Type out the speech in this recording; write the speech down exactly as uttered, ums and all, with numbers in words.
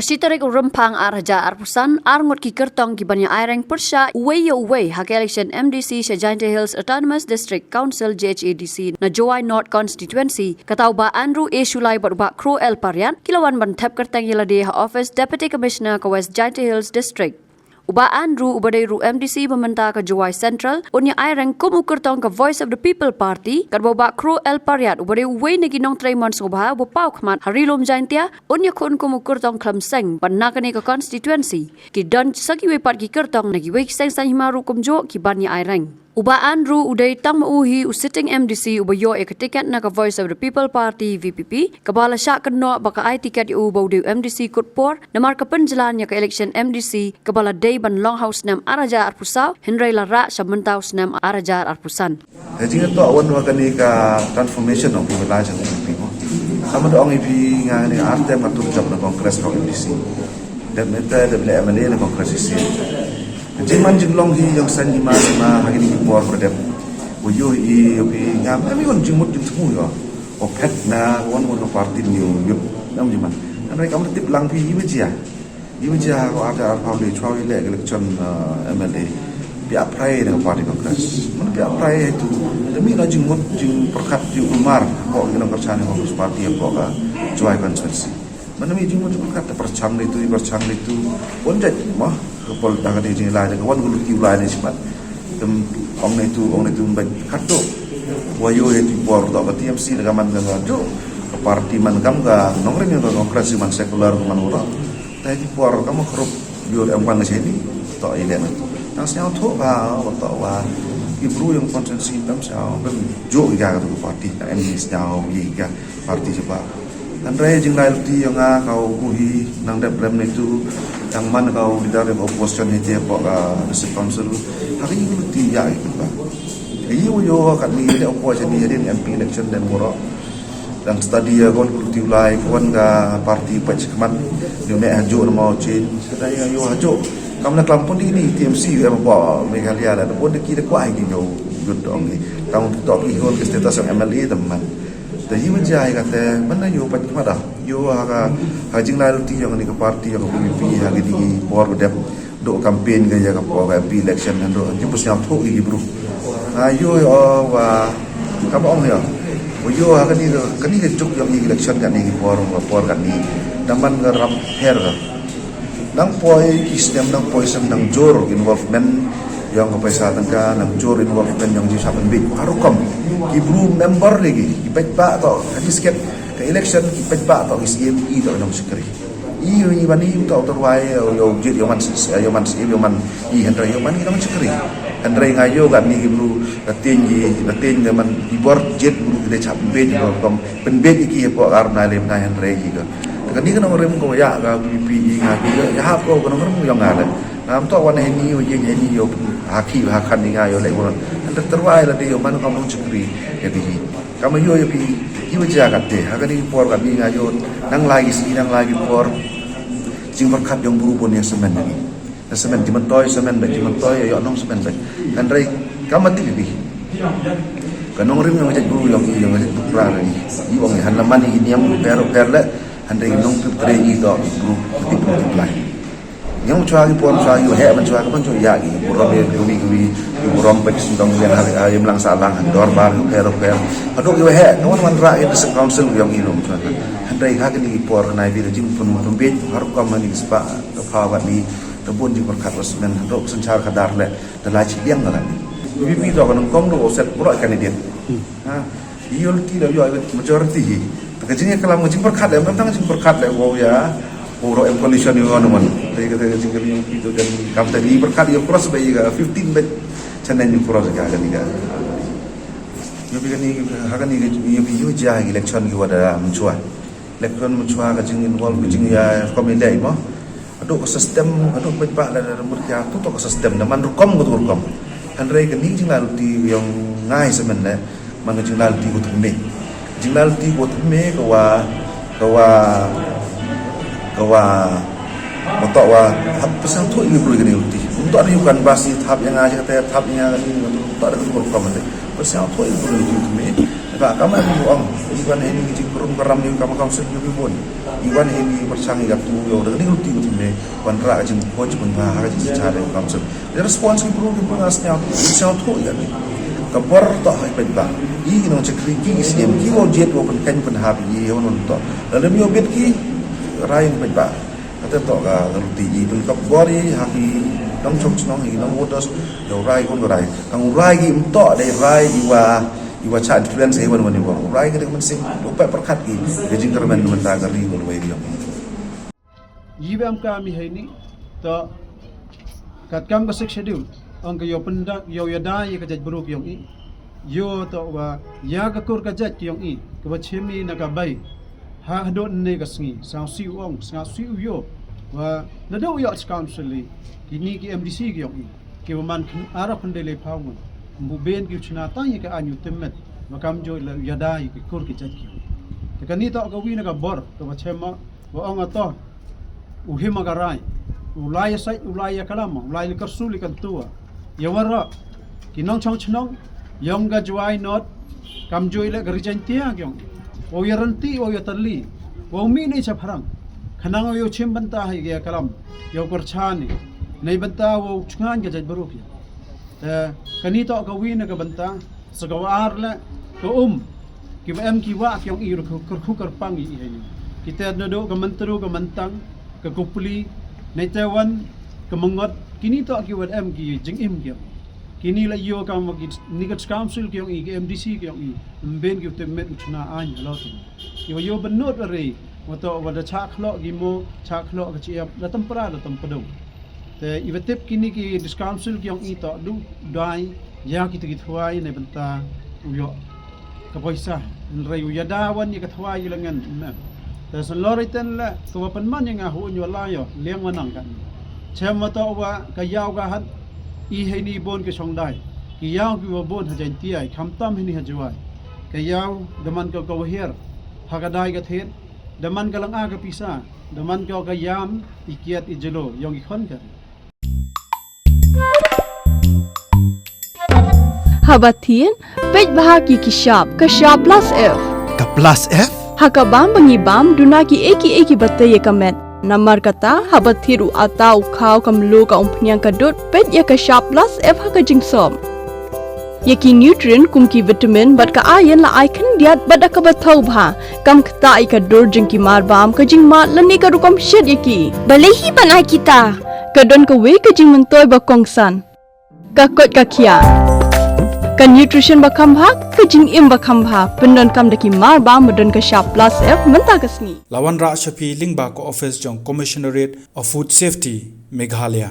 Shi tarik u Rymphang ar hajar arphew san, ar ngut ki kyrtong ki ban ïa aireng pyrshah uwei ïa uwei ha ka election M D C sha Jaintia Hills Autonomous District Council, J H A D C, na Jowai North Constituency. Kata u Bah Andrew A Shullai bad u Bah Kro L Pariat ki la wan ban thep kyrteng ïa lade ha office Deputy Commissioner ka West Jaintia Hills District. U Bah Andrew, uba dei ruh M D C ba mynta ka Jowai Central, un ïa aireng kum u kyrtong ka Voice of the People Party, katba u Bah Kro L Pariat, uba dei uwei na ki nongtrei mon sngewbha uba paw khmat ha Ri Lum Jaintia, un ïakhun kum u kyrtong khlem seng, bad na kane ka constituency ki don sa kiwei pat ki kyrtong na kiwei ki seng saiñ hima ruh kumjuh ki ban ïa aireng. U Bah Andrew u dei tang ma u hi u sitting M D C uba ïoh ïa ka tiket na ka Voice of the People Party, V P P, kaba la shah kynnoh ba ka ai tiket ïa u ba u dei u M D C kut por, namar ka pynjlan ïa ka election M D C kaba la dei ban long ha u snem ar hajar arphew saw, hynrei la rah sha mynta u snem ar hajar arphew san. Ka jingïatoh wan ha kane ka transformation of people lives and people. Ka mut ong ïa phi, nga ne ar term nga tuh jop na Congress ka M D C. Dep mynta dep leh M L A na Congress ïa sien. Ka jingman jinglong hi ïong saiñ hima hima ha kine ki por ba dep. Wa ïoh ïa phi, ngam em ïa wan jingmut jingthmu ïa. O phet na wan wan party new youth. Ngam jingman. Hynrei kam tip lang phi ïa wa jia. Ïa wa jia ha ko ar hajar arphew le chwa ïa leh election, uh, M L A. Phi ap phrai na party Congress. Mano phi ap phrai ïa tu. Demi na jingmut jingpyrkhat jingkulmar ko ïa na pyrchan ïa Congress party ko ka Jowai constituency. Mano mi jingmut jingpyrkhat ta pyrchang ïa tu, pyrchang ïa tu. Wan jait ma ka pol ta ka dei jingla ka wan gulu ki u lai ne shimat. Tem ong ïa tu, ong ïa tu bad khat tu. Wa ïoh ïa tu por to ka T M C da ka man ka ju. Ka party man kam ka nongrim ïa ka Congress man secular ka man ura. Te ki por ka ma khrup ïur em wan sheni to i len. Tang sñiaw tho ka wa to wa ki bru ïong constituency tam sñiaw bem jo i ka ka party ta em ni sñiaw i ka party jaba. Hynrei jinglai luti ïong nga ka u hi nang dep lem ni tu tang man ka u leader ïong opposition hi je po ka district council. Ha ka i luti ya i ka. Ka i u yo ka ni le opposition ni hadin M P election den muro. Dang study ïa kon ku ti u lai kon ka party pa chikman. Ïa me hajo na mau chin. Sedai ïa ïa hajo. Kam na klam pun di ni T M C ïa ba Meghalaya la pun de ki de kwah ïa ki ïa ïa dong ni. Kam to ki hol ki status ïa M L A teman. Te ïa ïa ïa kata mana ïa pa chikman dah. Ïa ha ka ha jinglai luti ïa ni ka party ïa ka P P ha ki di por dep. Duk campaign ka ïa ka por ka M P election kan duk jumpa sñiaw thuk ïa ki bru. Nga ïoh ïa o wa kaba ong ïa. Wa ïoh ha kani ka kani ka juk ïa ki election kani ki por ka por kani. Dang man ka rap her ka. Dang poi ki snem dang poi snem dang jur involvement ïa ka paisa tangka dang jur involvement ïa ki sap bit. Harukom ki bru member lagi ki pet ba to kani sket ka election ki pet ba to ki C M E to dang secretary. I ïa i ban i uta uta rwai ïa u jit ïa man ïa man ïa man i hynrei ïa man i dang chakri. Hynrei nga ïa gat ni ki bru ka tin i ka tin ïa man i bor jit bru ki dei chap pynbeit ïa ka kam pynbeit ïa ki ïa pok ar na lem na hynrei i ka. Ka ni ka nong rim ko ïa ka P P i nga ki ïa hap ko ka nong rim ïa nga le. Ngam to wan heni ïa jit heni ïa ha ki ha khan i nga ïa le ko. Hynrei terwai la dei ïa man ka nong chakri ïa ki. Kama ïoh ïa phi ïa wa jia kate ha kani ki por kani nga ïoh nang lai ki sngi nang lai ki por. Jingpyrkhat ïong bru bun ïa semen ïa ki. Na semen ki myntoi semen bad ki myntoi ïa ïoh nong semen bad. Hynrei kama tip ïa phi. Ka nongrim ïong jait bru ïong i ïong jait bru pra ïa ki. I ong ïa han la man ïa ki niam per per le. Hynrei ki nongpip tre i to bru tip bru tip lai. Ïa mynshuwa ki por mynshuwa ïa heh mynshuwa ki mynshuwa ïa ki burom ïa kiwi kiwi ïa burom peit sentong ïa ha ïa mlang sahlang ha dorbar ïa pher pher. Haduh ïa heh ka wan wan rah ïa district council ïa ngi long mynshuwa. Hynrei ha kini ki por kane bit jingpynbiej ha rukom ha ni spah ka phaw kat ni ka bun jingpyrkhat wa semen haduh synshar ka dar leh da lai chi liang ka kat ni. Wi wi to ka nongkong do set bro candidate. Ha. Ïoh ki la ïoh majority hi. Ka jingïaklam ka jingpyrkhat leh, tang jingpyrkhat leh, wow ïa. Wow ro em coalition ïoh ngan man. Te ka jingkyrmen ïoh ki tu dan kam te jingpyrkhat ïoh cross ba ïa ka fifteen ba channel ïoh cross ka ka ni ka. Ïoh bi ka ni ha ka ni ïoh bi ïoh ja election ki wada mynshuwa. Election mynshuwa ka jing involve ka jingïa kom ïa dei mo. Haduh ka system, haduh ka paidbah la da mut ka tu to ka system da man rukom ka tu rukom. Hynrei ka ni jinglai luti ïong ngai semen le man ka jinglai luti ka tu me. Jinglai luti ka tu me ka wa ka wa ka wa ka to wa hap pasang tu ïa bru ka ni luti. Untuk ada ïukan basi thap ïa ngai ka te thap ïa ngai ka ni untuk ada ka tu rukom te. Pasang tu ïa bru ka tu me. Ka ma ong, i wan hini ki jingkurum kuram ïa ka council ïa ki bun. I wan hini pyrshang ïa ka tu ïa u da ka ding ruti u thymme, wanrah ka jingpynbha ha ka jingshah ïa ka council. Ka response ki bru ki bun nga sngewthuh ïa ki. Ka bor to ha i paidbah. I ki nongshakri ki, ki siem ki, wow jied wow pynkheiñ pynhap ïa wan wan to. Lada ym ïoh bit ki, rai ïa i paidbah. Kata to ka ruti i, tang ka bor i ha ki nongshong shnong, i nong voters, ïa u rai, un rai. Tang u rai ki ym to dei rai i wa, i wa cha influence i wan wan i wa. U rai ki dei mynsiem, u pep pyrkhat ki, ka jingkyrmen mynta ka ri ka lawei ri. Yi bam ka mi hei ni, to, kat kam ka Sixth Schedule, ong ka ïoh pynda, ïoh ïada ïa ka jaitbru ki ong i. Ïoh to wa, ïa ka kur ka jait ki ong i, ka ba chim i na ka bai. Ha hadon ne ka sngi, sngewsih u ong, sngewsih u ïoh. Wa, na da u ïoh skam suli, kini ki M D C ki ong i. Ki wa man kyn arok kyn dei le phaw ngun. Mbu ben ki u chna tang ïa ka anyu timmet, wa kam joi la ïada ïa ki kur ki jait ki ong i. Te kani to ka wi na ka bor, ka ba chim ma, wa ong ato, u hima ka rai, u lai ïa sait, u lai ïa kalam, u lai ïa karsu li kan tua. Ïa wara, ki nongshong shnong, ïong ka Jwai North, kam joi le ka Ri Jaintia ki ong. Wow ïa rynti, wow ïa tali, wow mi nei cha pharang. Khnang wow ïa chim bynta ha ïa kalam, ïa u kyrchan i. Nei bynta wow chngaiñ ka jaitbru ki. Te, kani to ka wi na ka bynta, sa ka wa ar le, ka um, ki wa em ki wa ki ong i ru kyrkhu kyrpang i hei. Ki te na do ka mentru ka mentang, ka kupli, nei te wan, ka mengot, kini to ki wa em ki jingim ki ong. Kini la ïoh kam wa ki, ni ka council ki ong i, ki M D C ki ong i, mben ki u tip met u chna ain halot. Ki wa ïoh benot are, wa to wa da chak khlok ki mo, chak khlok ka chiap, da tempra, da tempadong. Te i wa tip kini ki District Council ki ong i to du dai ïa ki tu ki thwai ne bynta u ïoh ka poisa. Hynrei u ïada wan ïa ka thwai ïa la ngan ne. Te san lor iten le ka wa pynman ïa nga hu un ïoh la ïoh liang wa nang kan. Chem wa to wa ka ïaw ka hat i hei ni bon ki shong dai. Ki ïaw ki wa bon ha Jaintia i kham tam hei ni ha Jwai. Ka ïaw da man ka ka wa hiar ha ka dai ka thied. Da man ka lang a ka pisa, da man ka ka ïam, i kiat i jelo, ïong i khon ka. Haba thied, peit bha ki ki shap, ka shap plus F. Ka plus F? Ha ka bam ba ngi bam, duna ki ei ki ei ki ba tei ïa ka met. Namar kata, haba thied u ata u khaw ka mluh ka umphniang ka dud, peit ïa ka shap plus F ha ka jingsop. Ïa ki nutrient kum ki vitamin bad ka iron la ai khyndiat bad da kaba thaw bha. Kam ktah ïa ka dur jong ki mar bam, ka jingmad lane ka rukom shet ïa ki. Balei hi ban ai kita? Ka don kawei ka jingmyntoi ba kongsan. Ka koit ka khiah. Ka nutrition ba kham bha, ka jingim ba kham bha. Pyndonkam da ki mar bam ba don ka shap plus F mynta ka sngi. La wanrah sha phi lyngba ka office jong Commissionerate of Food Safety, Meghalaya.